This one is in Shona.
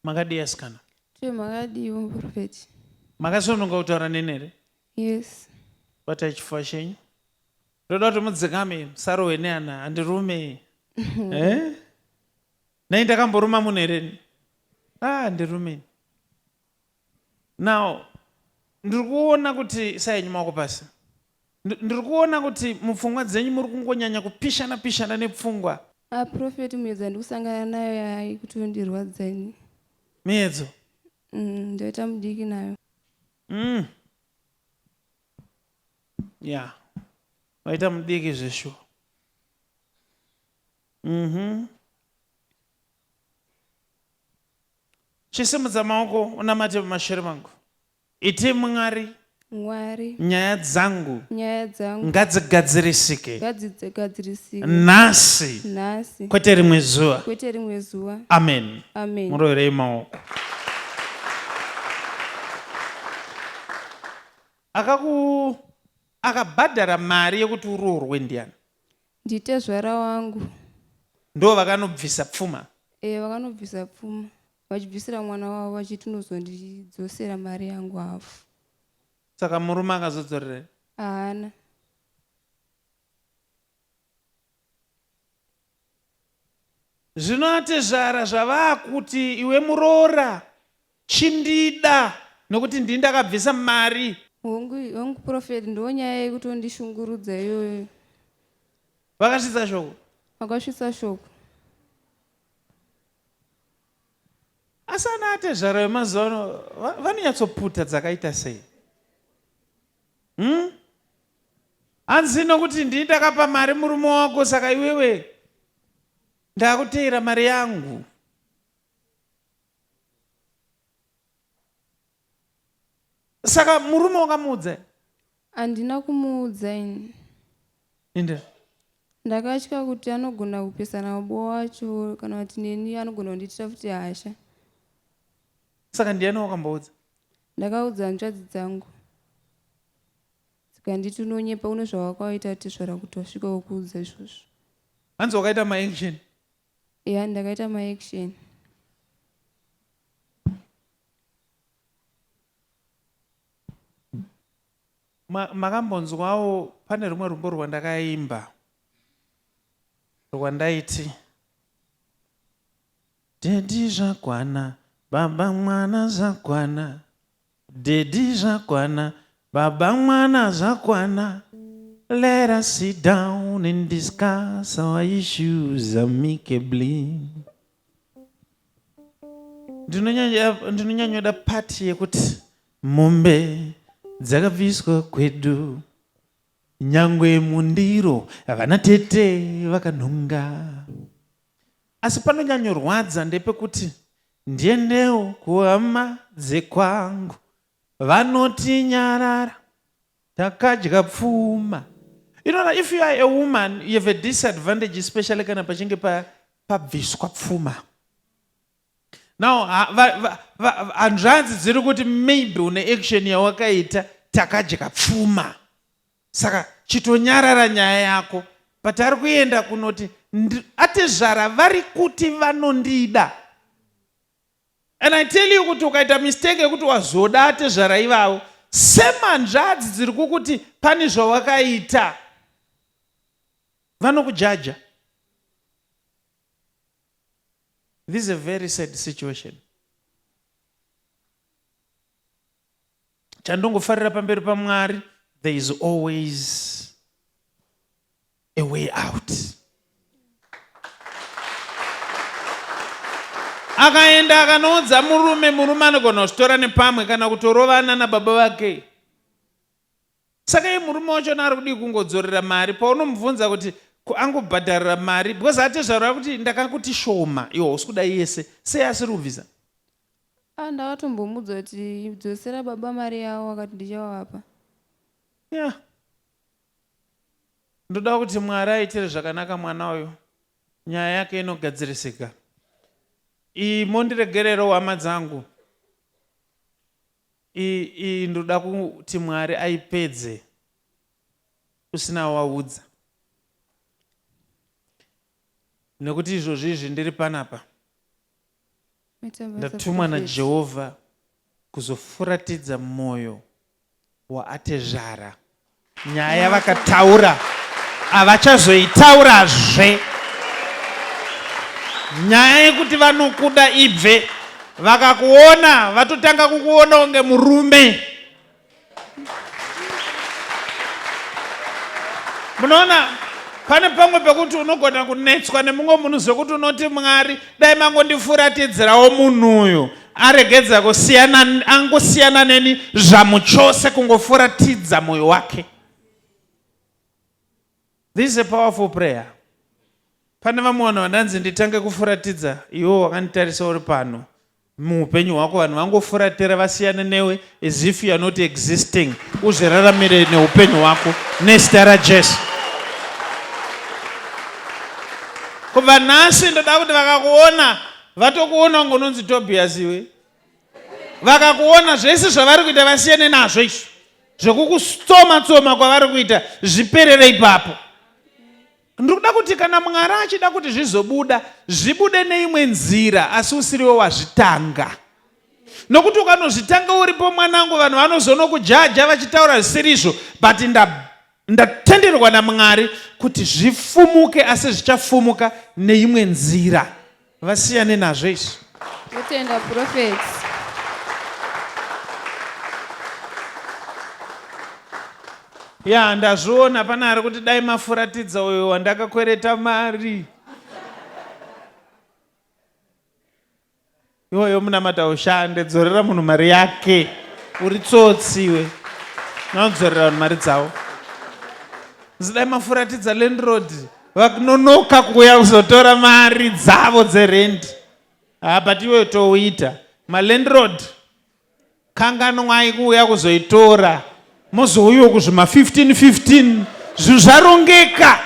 Makadii asikana? Twe makadii muprofeti? Makasununga kutaura neni here? Yes. Batai chifuva chenyu. Ndoda kuti mudzikame musarohwe neana handirume. Eh? Nei ndakamboruma munhu here? Ah, handirume. Now ndiri kuona kuti isai henyu maoko pasi. Ndiri kuona kuti mupfungwa dzenyu muri kungonyanya kupishana pishana nepfungwa. Ah, prophet miedzo yandikusangana nayo yayi kutondirwadza ini. Miedzo? Mm, ndoita mudiki nayo. Yeah. Waita mudiki zveshuwa. Mhm. Chisimudza maoko unamate mumashure mangu. Iti Mwari. Mwari. Nyaya dzangu. Nyaya dzangu. Ngadzigadzirisike. Ngadzigadzirisike. Nhasi. Nhasi. Kwete rimwe zuva. Kwete rimwe zuva. Amen. Amen. Muroverei maoko. Akaku akabhadhara mari yekuti uroorwe ndiani? Nditezvara wangu. Ndo vakanobvisa pfuma? Eh, vakanobvisa pfuma vachibvisira mwana wavo vachiti unozondidzosera mari yangu hafu. Saka murume akazodzorera here? Haana. Zvino atezvara zvavaakuti iwe muroora chindida nokuti ndini ndakabvisa mari. Hongu, hongu prophet ndonyaya yekutondishungurudza iyoyo. Vakasvitsa shoko? Vakasvitsa shoko. Asi ana atezvara vemazuva ano vanonyatsoputa dzakaita sei? Hanzi nokuti ndini ndakapa mari murume wako saka iwewe ndakuteera mari yangu. Saka murume wakamuudza? Handina kumuudza ini. Inde. Ndakatya kuti anogona kupesana baba wacho kana kuti neni anogona kundiitira futi hasha. Saka ndiani wakamboudza? Ndakaudza hanzvadzi dzangu. Dzikanditi unonyepa une zvawakaita tezvara kuti wasvika wokuudza izvozvo. Hanzi wakaita maaction? Eya ndakaita maaction. Makambonzwawo pane rumwe rumbo rwandakaimba rwandaiti Daddy zvakwana, baba mwana zvakwana, Daddy zvakwana, baba mwana zvakwana, Let us sit down and discuss our issues amicably. Ndinonyanyoda part yekuti mombe dzakabviswa kwedu nyangwe mundiro vana tete vakanhonga. Asi panonyanyorwadza ndepekuti ndiendewo kuhama dzekwangu vanotinyarara takadya pfuma. You know, if you are a woman, you have a disadvantage, especially kana pachinge pabviswa pfuma. Now, hanzvadzi dziri kuti maybe une action yawakaita takadya pfuma. Saka chitonyarara nyaya yako. But ari kuenda kunoti atezvara vari kuti vanondida. And I tell you kuti ukaita mistake yekuti wazoda atezvara ivavo semanzvadzi dziri kukuti pane zvawakaita vanokujaja. This is a very sad situation. Chandongofarira pamberi paMwari, there is always a way out. Akaenda akanoudza murume, murume anogona kuzvitora nepamwe kana kutorovana nababa vake. Saka iye murume wachona ari kudii kungodzorera mari paunomubvunza kuti ko angobhadharira mari because atezvara kuti ndakakuti shoma iwe hausi kuda yese sei asiri kubvisa? Ah, ndakatombomudza kuti dzosera baba mari yavo akati ndichavapa. Yeah. Ndoda kuti Mwari aitire zvakanaka mwana uyu. Nyaya yake inogadzirisika. Iyi mondiregererawo hama dzangu. Iyi ndoda kuti Mwari aipedze usina waudza. Nekuti izvozvi izvi ndiri panapa. Maita basa, Ndatumwa Prophet. naJehovha kuzofuratidza mwoyo waatezvara. Nyaya vakataura havachazoitaurazve. Nyaya yekuti vanokuda ibve, vakakuona vatotanga kukuona kunge murume. Munoona, pane pamwe pekuti unogona kunetswa nemumwe munhu zvekuti unoti Mwari dai mangondifuratidzirawo munhu uyu aregedza kusiyana, angosiyana neni zvamuchose, kungofuratidza mwoyo wake. This is a powerful prayer. Pane vamwe vanhu vandanzi nditange kufuratidza, iwe wakanditarisa uri pano muupenyu hwako, vanhu vangofuratira vasiyane newe as if you are not existing. Uzviraramire neupenyu hwako nezita raJesu. Kubva nhasi ndoda kuti vakakuona vatokuona kunge unonzi Tobias iwe. Vakakuona zvese zvavari kuita vasiyane nazvo izvo zvekukutsoma tsoma kwavari kuita zviperere ipapo. Ndikuda kuti kana Mwari achida kuti zvizobuda, zvibude neimwe nzira, asi usiriwe wazvitanga. Nokuti ukanozvitanga uripo mwanangu, vanhu vanozonokujaja vachitaura zvisirizvo, but ndatenderwa naMwari kuti zvifumuke, asi zvichafumuka neimwe nzira. Vasiyane nazvo izvi. Totenda, Prophet. Ya, ndazviona pana ari kuti dai mafuratidza uyo wandakakwereta mari. Iwoyo munamata ushande, dzorera munhu mari yake. Uri tsotsi iwe, unodzorera vanhu mari dzavo. Zidai mafuratidza landlord vanonoka kuuya kuzotora mari dzavo dzerendi. Ah, but iweyo touita malandlord kanganwai kuuya kuzoitora, mozouyiwo kuzvima 15 15, zvinhu zvarongeka.